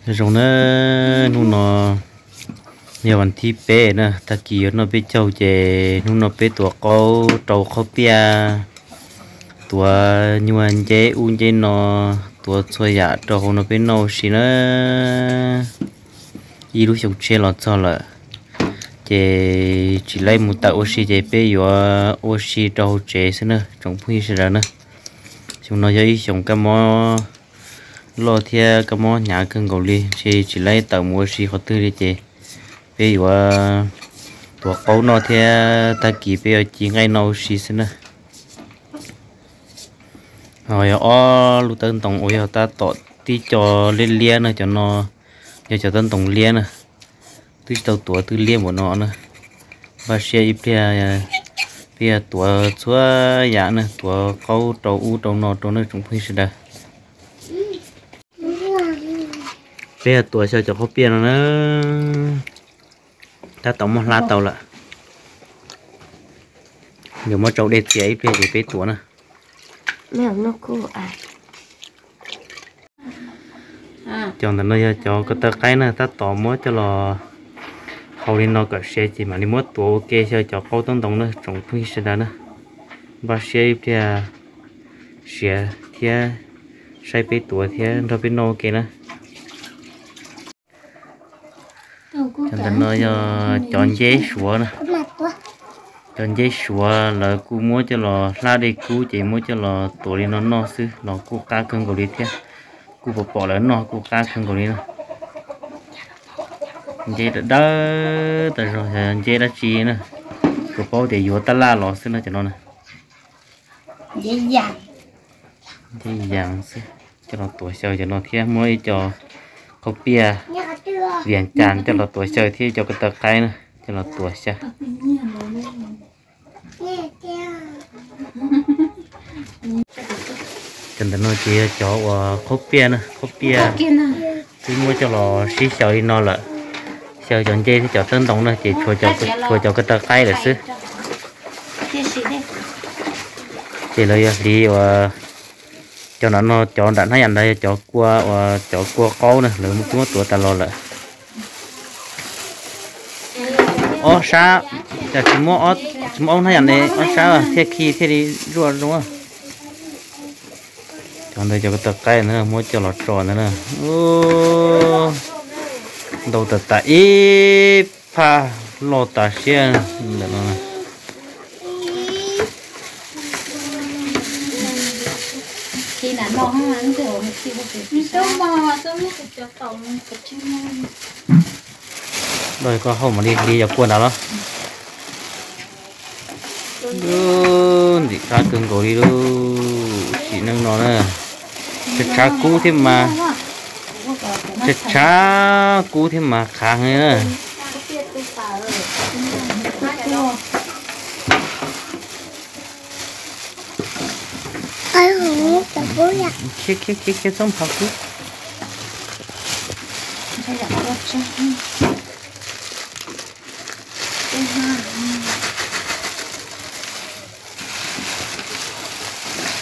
Zoo na, hnub no yog vas thib peb na, tag kis yuav noj peb caug ces hnub no peb tuav qaub rau qhaub piaj, tuav nyuag nceb ub nceb no, tuav txhua yam rau hauv no peb noj ua si na. Ib lub xyoo tsheb los txog lawm, ces tsis laib mus tawm ua si ces peb yuav ua si rau hauv tsev xwb na tsoom phooj ywg sawv daws na. Xyoo no yog ib xyoos kab mob loj thiab kab mob hnyav kawg nkaus li, ntshe tsis laib tawm mus ua si qhov twg li ces peb yuav tuav qaub noj thiab tag kis peb yuav ci nqaij noj ua si xwb na. Ho yog ob lub tawb ntoo uas yog tab tom tib co liab liab na, cov no yog cov tawb ntoo liab na, twb tsis tau tuav twb liab npaum no na. Npaj siab ib pliag peb yuav tuav txhua yam na, tuav qaub rau ub rau no rau nej tsoom phooj ywg sawv daws. Peb yuav tuav xyaw cov qhaub piaj no na, tab tom muab hlab tau lawm. Yuav muab tsau dej txias ib pliag ces peb tuav na. Cov ntawm no yog cov ko taw qaib na, tab tom muab coj los hau li no kom siav ces mam li muab tuav ua ke xyaw cov qaub tawb ntoo na tsoom phooj ywg sawv daws na. Npaj siab ib pliag siav thiab saib peb tuav thiab nrog peb noj ua ke na. Cov ntawm no yog cov nceb suav na. Cov nceb suav lawv kuj muab coj los hlab dej kub ces muab coj los tuav li no noj xwb los kuj qab kawg nkaus li thiab. Kuj pom pom lawv noj kuj qab kawg nkaus li na. Nceb dawb dawb tas zog, nceb dab tsi na, tsuas paub tias yuav tab laj los xwb no cov no na. Nceb yas xwb. Coj los tuav xyaw cov no thiab muab ib co qhaub piaj Vias Cas coj los tuav xyaw thiab ib co ko taw qaib na coj los tuav xyaw. Cov ntawm no ces yog cov uas qhaub piaj na, qhaub piaj twb muab coj los sib xyaw li no lawm. Xyaw cov nceb thiab cov tawb ntoo na ces tshuav cov ko taw qaib lawm xwb. Ces lawv yog hliv uas cov nram no, cov nram hnab yam ntawd yog cov kua uas cov kua qaub na, lawv twb muab tuav tas los lawm. Ob sab, cas tsis muab, tsis muab ob hnab yam ne, ob sab thiaj khi thiaj li zuaj zoo. Cov ntawd cov ko taw qaib ntawd muab coj los tso ntawd na. Ntau tas tas ib phaj loj tas siab ntawm no. Loj koj hauj mam li hliv cov kua ntawd los. Ntxim qab kawg nkaus li lauj, sim neej no na. Tshav tshav kub thiab mas, tshav tshav kub thiab mas qab heev na. Khiav khiav khiav khiav txhob nphav kuv.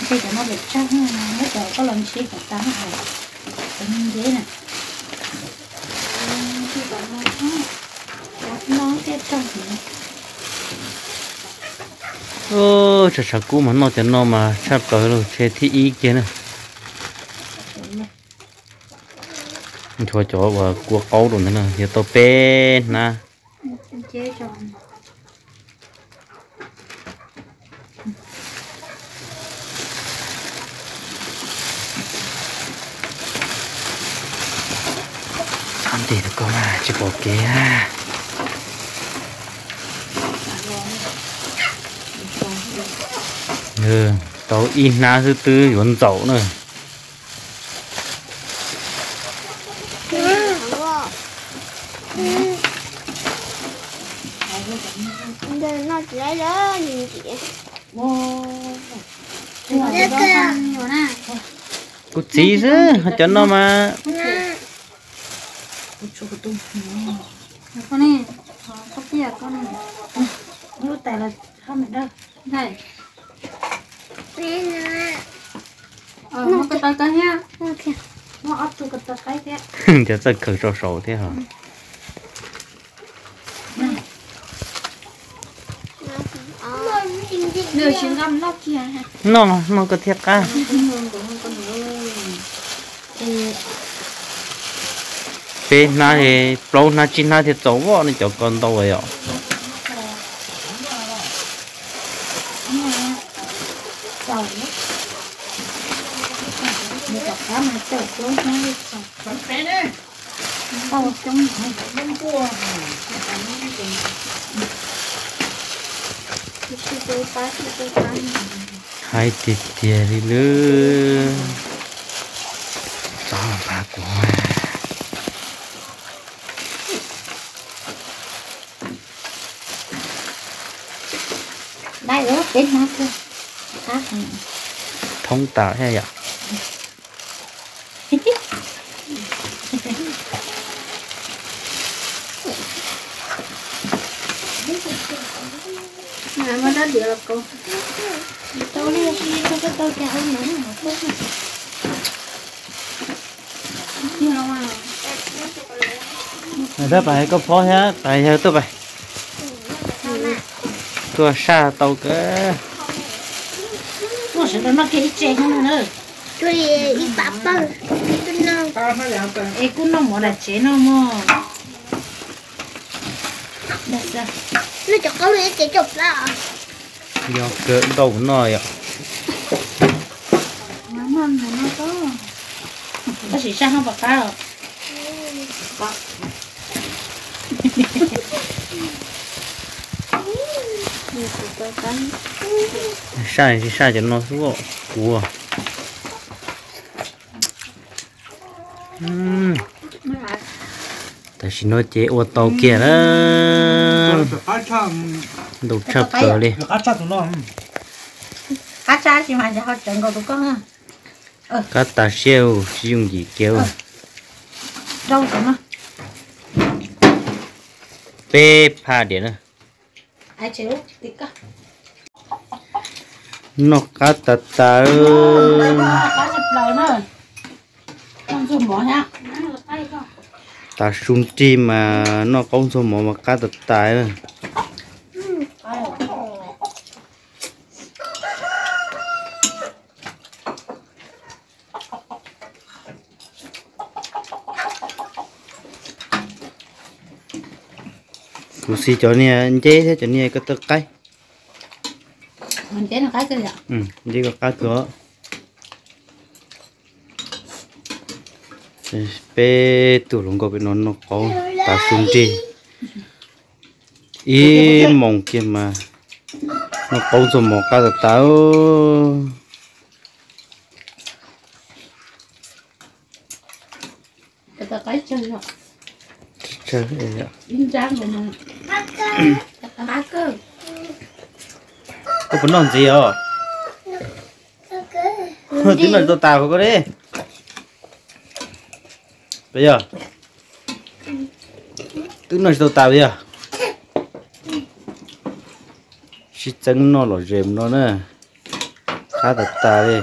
Ntshe cov no lawm tsawg, muab cov koj los ntshe kom tas, cov nceb na. Tshav tshav kub mas noj cov no mas tshaj plaws los tshe thib ib kiag na. Nrhuav cov uas kua qaub rau ntawd na, yuav tau peb hnab. Ntej ko tsis pom kev. Tau ib hnab xwb twb yuav ntxaum na. Kuv txiv xwb, cov no mas. Cov txawj khaws sau saud thiab hos. Noj, noj koj thiaj qab. Peb hnab, plaub hnab tsib hnab thiaj txaus voj ne, cov ko ntau yom. Haib tiag tiag li lawm. Txhob npaj kuv. Thoob tas thiab yom. Tab pas koj phob thiab pas yawg tuaj pas. Tuaj saj tau kawg. Es kuj noj mov nram tsev no mog. Yog kawg ntau noj yom. Tab sis saj no pom qab os. Saj tsis saj cov no xwb kuv. Tam sim no ces ua tau kiag lawm. Ntau tshaj plaws li. Qab tas siab tsis yooj yim kiag. Peb phaj diam na. Noj qab tas tas. Tas su nrig mas noj qaub ntxuag mov mas qab tas tas. Kuv siv cov niag nceb thiab cov niag ko taw qaib. Nceb ko qab kawg. Peb tug hluas nkauj pem no noj qaub tas su nrig. Ib moos kiag mas noj qaub ntxuag mov qab tas tas. Koj puas noj ntxiv os? Twb noj tsis tau tas koj li. Yog twb noj tsis tau tas yog. Sib txeeb noj lom zem no na. Qab tas tas li.